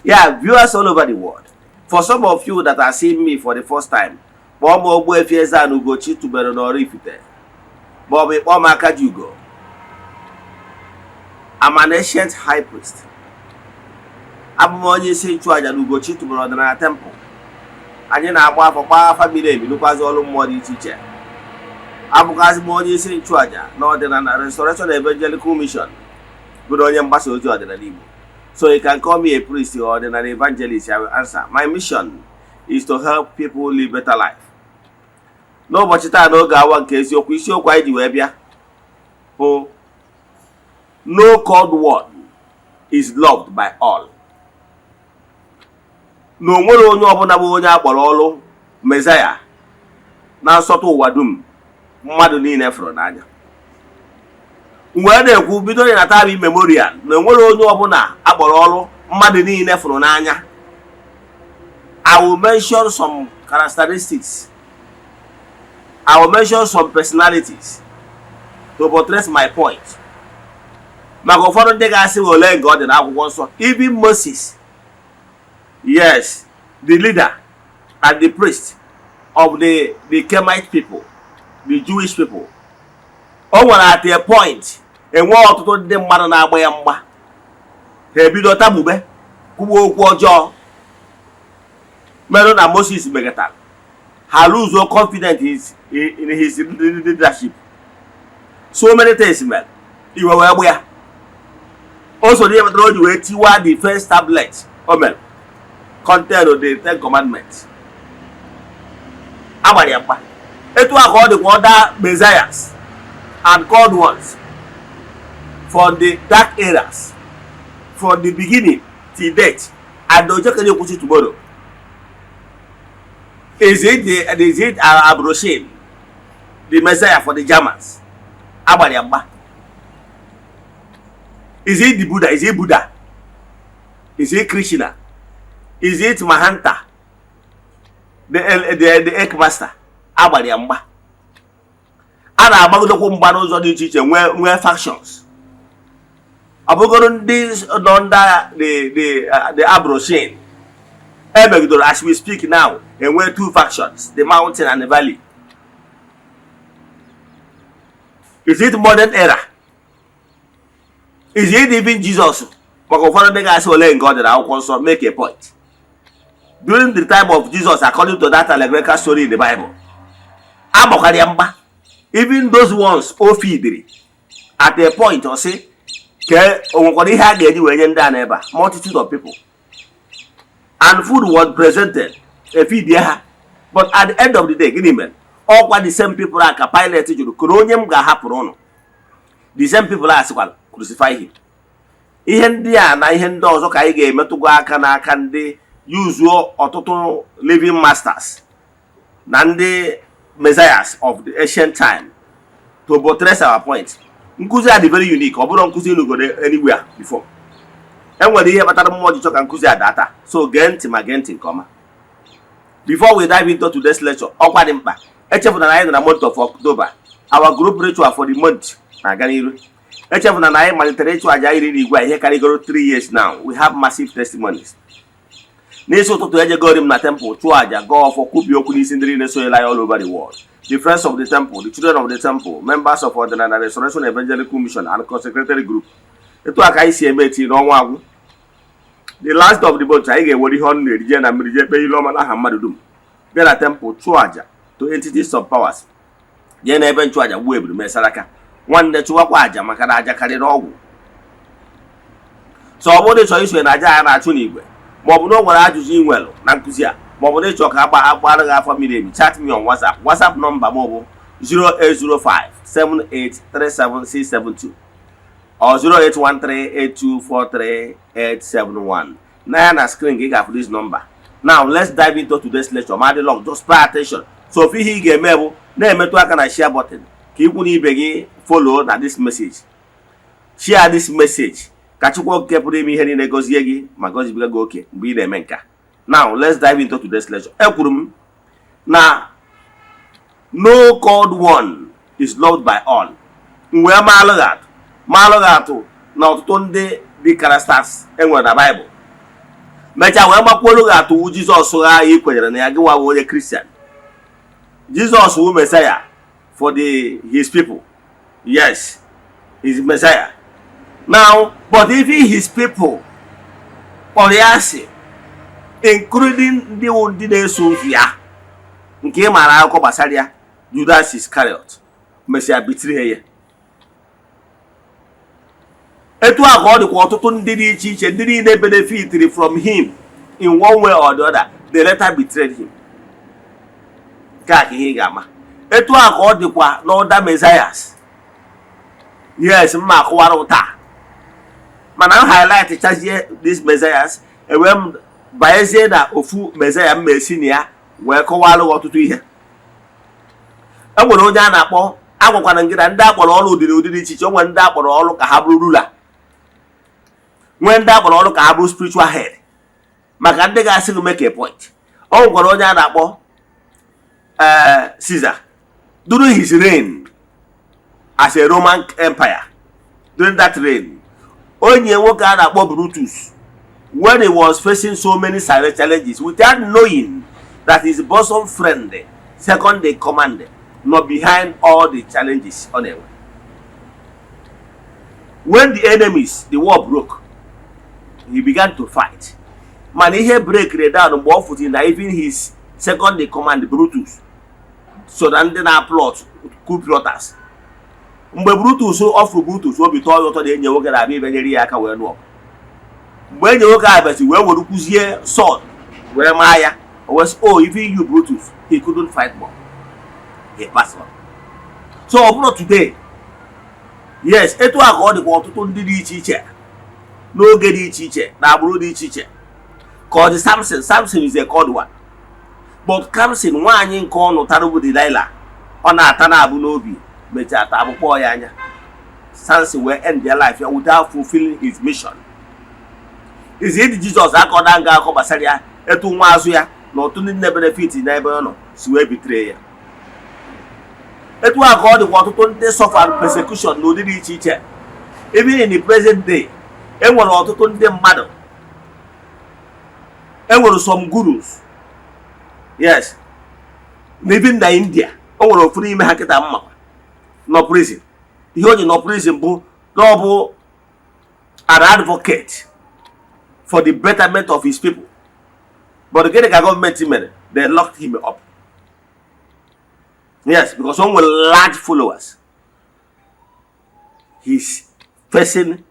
Yeah, viewers all over the world, for some of you that are seeing me for the first time, kpọọ m Ogbuefi Eze-Ana Ugochi tubelu n'Oraifite, maọbụ ịkpọọ m Akajiugo. I'm an ancient high priest. Abụ m onye isi nchụaja na Ugochi tubelu ọdịnala temple. Anyị na-agba afọ, gbaa afa miri emi, nụkwazị ọrụ mmụọ dị iche iche. Abụkwazị m onye isi nchụaja na ọdịnala Restoration Evangelical Mission, bụrụ onye mgbasa ozi ọdịnala Igbo. So you can call me a priest or ọdịnala evangelist, I will answer. My mission is to help people live better life. N'ụbọchị taa, n'oge awa nke eziokwu, isiokwu anyị ji wee bịa bụ "No called one is loved by all", na o nwere onye ọbụla bụ onye akpọrọ ọrụ Messiah na nsọtụ ụwa dum mmadụ niile fụrụ n'anya. Wee na-ekwu bido na time immemorial na enwere onye ọbụla akpọrọ ọrụ mmadụ niile fụrụ n'anya. I will mention some characteristics, I will mention some personalities to buttress my point, maka ụfọdụ ndị ga-asị ole nke ọ dị n'akwụkwọ nsọ. Even Moses, yes, the leader and the priest of the Kemite people, the Jewish people, o nwere at a point enwe ọtụtụ ndị mmadụ na-agba ya mgba, ha ebido tagbube, kwuba okwu ọjọọ merụ na Moses megatara ha lose confidence in his leadership. So many things mere iwe wee gbụ ya. O so n'ihe kpatara o ji wee tiwa the first tablet o mere contain the Ten Commandments. Agbara ya mgba. Etu a ka ọ dịkwa other messiahs and called ones from the dark eras, from the beginning till date, and ojekere ekwuchi tomorrow. Is it Abroshin, the messiah for the Germans? Agbara ya mgba. Is it the Buddha? Is it Buddha? Is it Krishna? Is it Mahanta, the egg master? Agbara ya mgba. A na-agbagidekwu mgba n'ụzọ dị iche iche, nwee factions. Ọ bụgoro ndị nọ under the Abroshin emegidoro, as we speak now, enwee two factions, the mountain and the valley. Is it modern era? Is it even Jesus? Maka ụfọdụ ndị ga-asị ole nke ọ dị n'akwụkwọ nsọ. Make a point. During the time of Jesus, according to that allegorical story in the Bible, agbakwara ya mgba. Even those ones o feediri, at a point ọ sị ka o nwekwara ihe a ga-eji wee nye ndị a n'ebe a, multitude of people, and food was presented, efidie ha. But at the end of the day, gịnị mere? Ọkwa the same people a ka Pilate jụrụ koro onye m ga-ahapụrụ ụnụ. The same people a sịkwara, "Crucify him." Ihe ndị a na ihe ndị ọzọ ka anyị ga-emetụgo aka n'aka ndị yuzuo ọtụtụ living masters na ndị messiahs of the ancient time to buttress our point. Nkụzi a dị very unique. Ọ bụrụ nkụzi nugoro anywhere before, enwere ihe kpatara mmụọ ji chọ ka nkụzi a daa taa. So gee ntị, ma gee ntị nke ọma. Before we dive into today's lecture, ọkwa dị mkpa, echefuna na anyị nọ na month of October. Our group ritual for the month na-aga n'iru. Echefuna na anyị malitere ịchụ àjà iri n'igwe a ihe karịgoro 3 years now. We have massive testimonies. N'isi ụtụtụ, ejegori m na temple chụọ àjà, gaa ọfọ, kwubie okwu n'isi ndị niile sonyela anyị all over the world, the friends of the temple, the children of the temple, members of Ọdịnala Restoration Evangelical Mission and consecrated group. Etu a ka anyị si eme eti n'ọnwa agwụ, the last of the month, anyị ga-ewere ihe ọnụ na-eri jee na mmiri, jee kpee ile ọma n'aha mmadụ dum, bịa na temple chụọ àjà to entities of powers, jee n'ebe nchụàjà gbuo eburu mesaraka. Nwanne, chụwakwa àjà, maka na àjà karịrị ọgwụ. So ọ bụrụ na ị chọrọ isonye na àjà a na-achụ n'igwe, ma ọ bụ na o nwere ajụjụ ị nwere na nkụzi a, ma ọ bụ na ịchọ ka agba agbara gị afọ miri emi, chat me on WhatsApp. WhatsApp nọmba m bụ 08057837672 or 08138243871. Na ya na screen ka ị ga-afụ this number. Now let's dive into today's lecture. Ma dị long, just pay attention. So ofu ihe ị ga-eme bụ na-emetụ aka na share button ka ikwu na ibe gị follow na this message. Share this message ka Chukwu Okike pụrụ ime ihe niile gọzie gị ma gọzibiga gị oke mgbe ị na-eme nke a. Now let's dive into today's lecture. Ekwuru m na no called one is loved by all. M wee maalụ gị atụ na ọtụtụ ndị dị characters enwere na Bible. Mechaa wee gbakwuolu gị atụwu Jizọs gha ị kwenyere na ya. Gị nwa bụ onye Kristian, Jizọs wụ Messiah for the his people. Yes, he's Messiah now, but even his people kpọrọ ya asị, including ndị wụ ndị na-eso ụzọ ya, nke ị maara akụkọ gbasara ya, Judas Iscariot mesịa betray ya. Etu a ka ọ dịkwa ọtụtụ ndị dị iche iche, ndị niile benefitiri from him in one way or the other, they later betrayed him. Nke a ka ihe ị ga-ama. Etu a ka ọ dịkwa n'other messiahs. Yes, mma akụwara taa, mana m highlight chazie these messiahs, ewee m banyezie na ofu messiah m esi na ya wee kọwalụ gị ọtụtụ ihe. E nwere onye a na-akpọ, agwakwana gị na ndị akpọrọ ọrụ ụdịrị ụdị dị iche iche. O nwere ndị akpọrọ ọrụ ka ha bụrụ ruler, nwee ndị akpọrọ ọrụ ka ha bụrụ spiritual head, maka ndị ga-asị gị make a point. O nwekwara onye a na-akpọ Caesar. During his reign as a Roman Empire, during that reign, onye nwoke a na-akpọ Brutus, when he was facing so many silent challenges, without knowing that his bosom friend, second in command, nọ behind all the challenges ọ na-enwe. When the enemies, the war broke, he began to fight, mana ihe break down mgbe ọ fụtiri na even his second in command, Brutus, so na ndị na-plot coup plotters. Mgbe Brutus ọfụrụ Brutus, obi tọọ ya ụtọ na enyi nwoke na-abịa ibe nyere ya aka wee nụọ. Mgbe enyi nwoke a bịazi wee were kwuzie sword wee maa ya, o wee sị, "Oh, even you, Brutus?" He couldn't fight more, he passed on. So ọ bụrụ today, yes, etu a ka ọ dịkwa ọtụtụ ndị dị iche iche n'oge dị iche iche na agbụrụ dị iche iche. Ka ọ dị Samson. Samson is a called one, but Samson, nwaanyị nke ọ nụtara bụ Delilah, ọ na-ata na-abụ n'obi, mechaa ata abụkpọ ya anya. Samson wee end their life ya without fulfilling his mission. Is it Jesus akọda nga akọ gbasara ya, etu nwa azụ ya na ọtụtụ ndị na-benefit n'ebe ọ nọ si wee betray ya. Etu a ka ọ dịkwa ọtụtụ ndị suffer persecution n'ụdị dị iche iche. Even in the present day, enwere ọtụtụ ndị mmadụ, enwere some gurus, yes, na even na India o nwere ofu n'ime ha kịta mma nọ prison. Ihe o ji nọ prison bụ na ọ bụ an advocate for the betterment of his people. But gịnị ka gọọmenti mere? They locked him up. Yes, because o nwere large followers. He's facing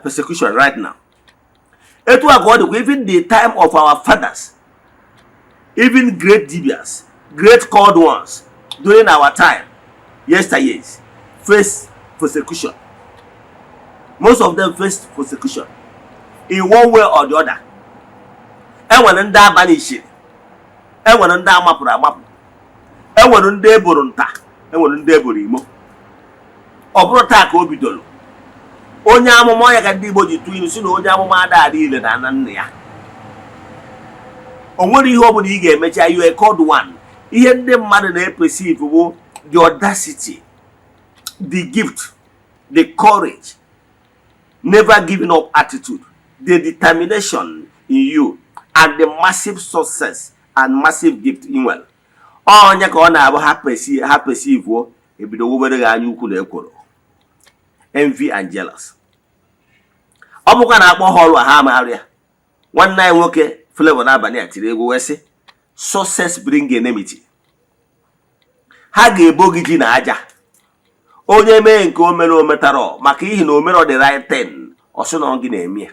persecution right now. Etu a ka ọ dịkwa even the time of our fathers, even great dibias, great called ones during our time, yesteryears, face persecution. Most of them faced persecution in one way or the other. Enwere ndị abanishiri, enwere ndị amapụrụ amapụ, enwere ndị eboro nta, enwere ndị eboro imo. Ọ bụrụ taa ka o bidoro. Onye amụma ya ka ndị Igbo ji tụ ilu si na onye amụma ada ile na ana nna ya. O nwere ihe ọ bụla ị ga-emecha, you a called one. Ihe ndị mmadụ na-eperceive bụ the audacity, the gift, the courage, never giving up attitude, the determination in you, and the massive success and massive gift ị nwere. Onye ka ọ na-abụ ha perceive, ebido wubere gị anya ukwu na ekworo, envy and jealous. Ọ bụkwa na akpọ ha ọrụ a, ha amarụ ya. Nwanne anyị nwoke Flavour n'abalị a tiri egwu wee sị, "Success bring enmity." Ha ga-ebo gị ji na aja. Onye mee nke o mere, o metara maka ihi na o mere the right thing, ọ sị na ọ gị na-eme ya.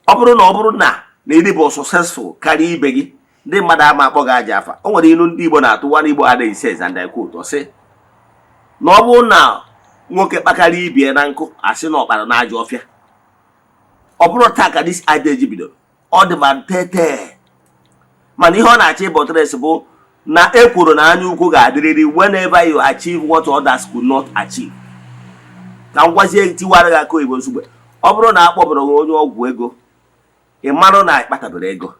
Ọ bụrụ na ịdị bụ successful karịa ibe gị, ndị mmadụ ama akpọ gị aja afa. O nwere ilu ndị Igbo na-atụ, one Igbo adịghị says, and I quote, ọ sị na ọ bụrụ na nwoke kpakarịa ibie na nkụ, asị na ọkpara na ajọ ọfịa. Ọ bụrụ taa ka this adage bidoro, ọ dị ma tete, mana ihe ọ na-achọ ịbọtres bụ na ekworo na anya ukwu ga-adịrịrị whenever you achieve what others could not achieve. Ka m gwazie, tiwara gị aka oyibo nsogbe. Ọ bụrụ na a kpọbara gị onye ọgwụ ego, ị marụ na ịkpatabere ego,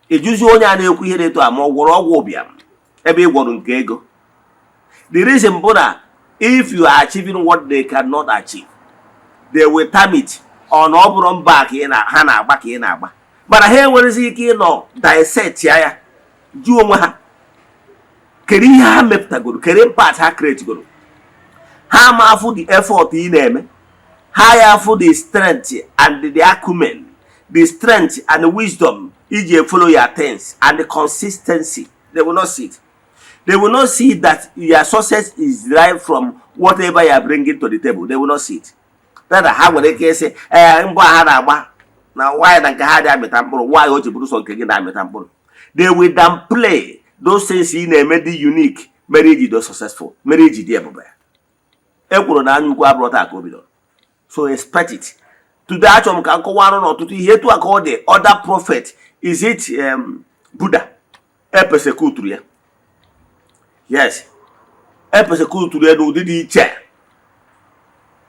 ịjụzi onye a na-ekwu ihe na-eto a ma ọ gwọrọ ọgwụ ụbịam ebe ị gwọrọ nke ego. The reason bụ na if you are achieving what they cannot achieve, They will term it ọ na ọ bụrụ mba ka ị na ha na-agba ka ị na-agba, mana ha enwerezi ike ịnọ dissect ya, jụọ onwe ha kedu ihe ha mepụtagoro, kedu impact ha creategoro. Ha ma afụ the effort ị na-eme, ha ya afụ the strength and the acumen, the strength and the wisdom iji follow your things and the consistency. They will not see it. They will not see that your success is derived from whatever you are bringing to the table. They will not see it. Rather, ha nwere ike ịsị, ee, mbọ ha na-agba na nwaanyị na nke ha dị amịta mkpụrụ, nwaanyị o ji bụrụ sọ nke gị na-amịta mkpụrụ. They will downplay those things ị na-eme dị unique, mere iji dị successful, mere iji dị ebube. E kwuru na anya ukwu abụrụ taa ka o bidoro, so expect it. Today, achọrọ m ka m kọwara n'ọtụtụ ihe etu a ka ọ dị. Other prophet, is it Buddha e persecuturu ya? Yes, e persecuturu ya n'ụdị dị iche.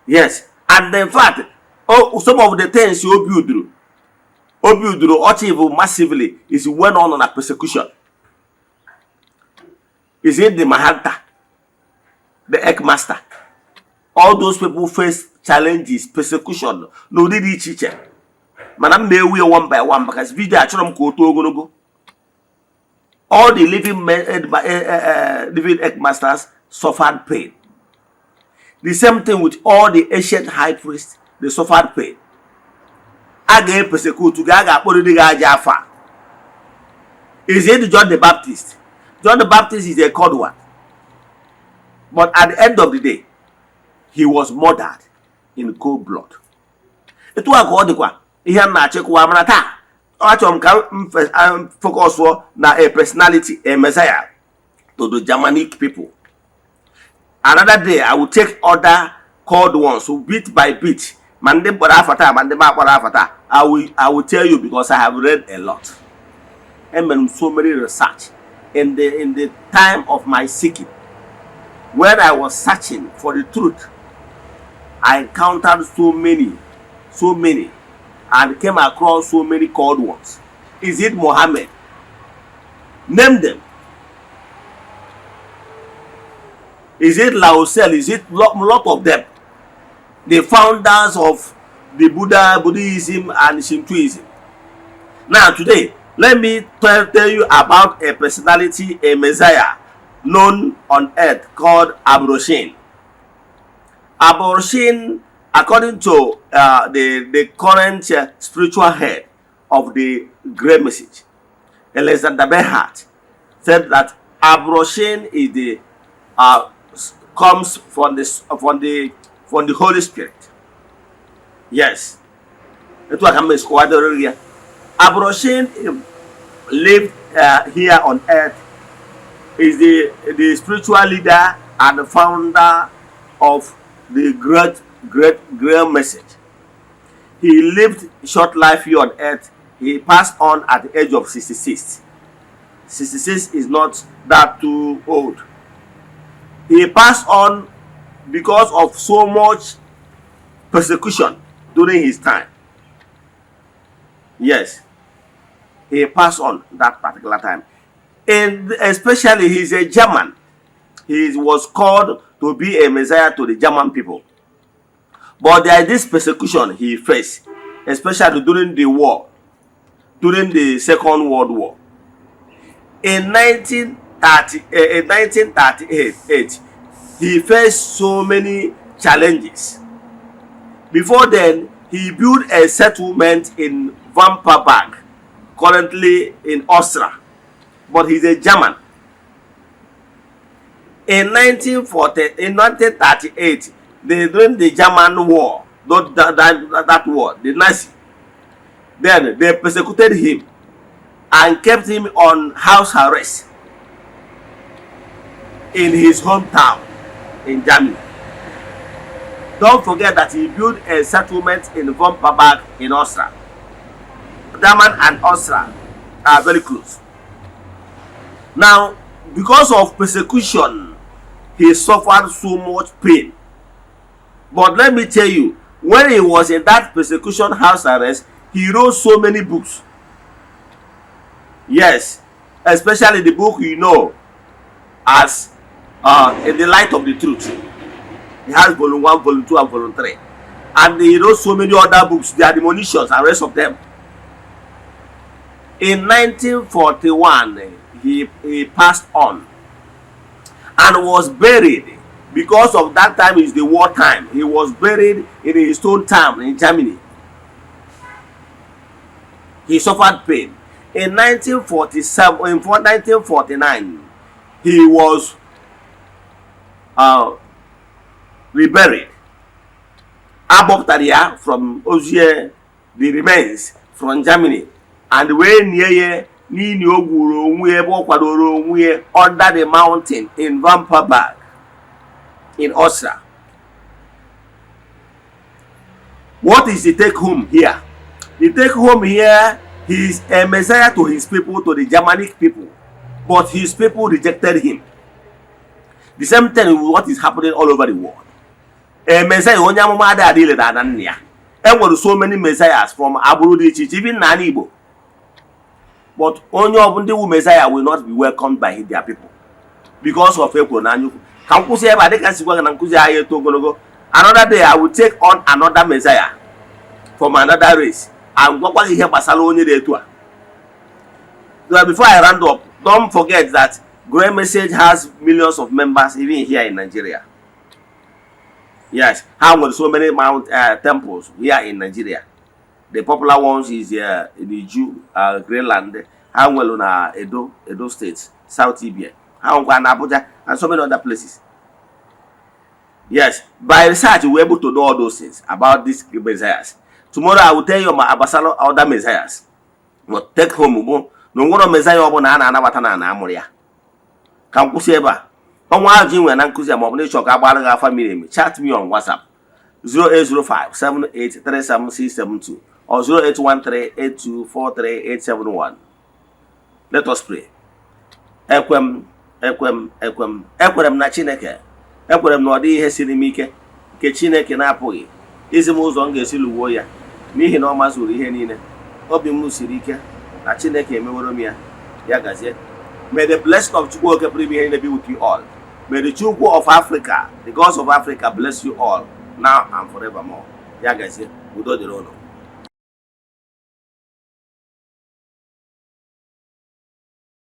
Yes, and in fact, oh, some of the things o builduru achieve massively is when ọ nọ na persecution. Is it the Mahanta, the Headmaster? All those people face challenges, persecution n'ụdị dị iche iche, mana m na-ewu ya one by one because video achọrọ m ka o too ogologo. All the living men, living headmasters suffered pain. The same thing with all the ancient high priests, they suffered pain. A ga-epersecute gị, a ga-akpọrịrị gị aja afa. Is it John the Baptist? John the Baptist is a called one, but at the end of the day, he was murdered in cold blood. Etu a ka ọ dịkwa ihe m na-achịkwa, mara taa achọrọ m ka m focus na a personality, a messiah to the Germanic people. Another day, I will take other called ones, so bit by bit, ma ndị mkpọrọ afa taa, ma ndị m akpọrọ afa taa, I will tell you because I have read a lot. Emere m so many research in the time of my seeking. When I was searching for the truth, I encountered so many, so many, and came across so many called ones. Is it Mohammed? Name them. Is it Lao Tse? Is it lot of them? The founders of the Buddha, Buddhism, and Shintoism. Now, today, let me tell you about a personality, a messiah known on earth called Abd-Ru-Shin. Abd-Ru-Shin, according to the current spiritual head of the Great Message, Alexander Berhart, said that Abd-Ru-Shin is the comes from the Holy Spirit. Yes. Etu a ka m esikwadoro ya. Abd-Ru-Shin lived here on earth, is the spiritual leader and the founder of the great great great message. He lived short life here on earth. He passed on at the age of 66. 66 is not that too old. He passed on because of so much persecution during his time. Yes, he passed on that particular time. And especially, he's a German. He was called to be a messiah to the German people. But there is this persecution he faced, especially during the war, during the Second World War. In 1938, he faced so many challenges. Before then, he built a settlement in Vamperberg, currently in Austria, but he's a German. In 1940, in 1938, during the German war, that war, the Nazi, then they persecuted him and kept him on house arrest in his hometown in Germany. Don't forget that he built a settlement in Vamperberg in Austria. German and Austria are very close. Now, because of persecution, he suffered so much pain. But let me tell you, when he was in that persecution house arrest, he wrote so many books. Yes, especially the book you know as In the Light of the Truth. He has volume 1, volume 2, and volume 3. And he wrote so many other books, the Admonitions and rest of them. In 1941, he passed on and was buried. Because of that time is the war time, he was buried in his own town in Germany. He suffered pain. In 1947, in 1949, he was reburied. Agbọpụtara ya from ozie, the remains from Germany, and wee nie ya n'ili o gwuru onwe ya, ebe ọ kwadoro onwe ya under the mountain in Vamperberg in Austria. What is the take home here? The take home here, he is a messiah to his people, to the Germanic people, but his people rejected him. The same thing with what is happening all over the world. A messiah, onye amụma, adịghị adị ile na ana nna ya. E nwere so many messiahs from agbụrụ dị iche iche, even n'ala Igbo, but onye ọbụ ndị wu messiah will not be welcomed by their people because of ekworo na anyaukwu. Ka m kwụsị ebe a. Dịka m si gwa gị na nkụzi anyị eto ogologo, another day I will take on another messiah from another race and gwakwa gị ihe gbasara onye dị etu a. So before I round up, don't forget that Great Message has millions of members even here in Nigeria. Yes, ha nwere so many mount temples here in Nigeria. The popular ones is in Iju, Greenland. Ha nwere na Edo, Edo State, South Ibie. Ha nwekwa na Abuja and so many other places. Yes, by research we were able to know all those things about these messiahs. Tomorrow I will tell you gbasara other messiahs. But take home bụ na onwere messiah ọbụla a na-anabata na ana amụrụ ya. Ka m kwụsị ebe a. Ọnwa ahụ ji nwere na nkụzi a, ma ọ bụ na ịchọ ka agbara gị afa miri emi, chat me on WhatsApp 0805 7837672 or 0813 8243871. Let us pray. Ekwe m, ekwe m, ekwe m, ekwere m na Chineke. Ekwere m na ọ dịghị ihe siri m ike nke Chineke na-apụghị izi m ụzọ m ga-esi lụwuo ya, n'ihi na ọ mazuru ihe niile. Obi m siri ike na Chineke emeworo m ya. Ya gazie. May the blessing of Chukwu Oke pụrụ ime ihe niile be with you all. May the Chukwu of Africa, the gods of Africa, bless you all now and forevermore. Ya gazie, udo dịrị ụnụ.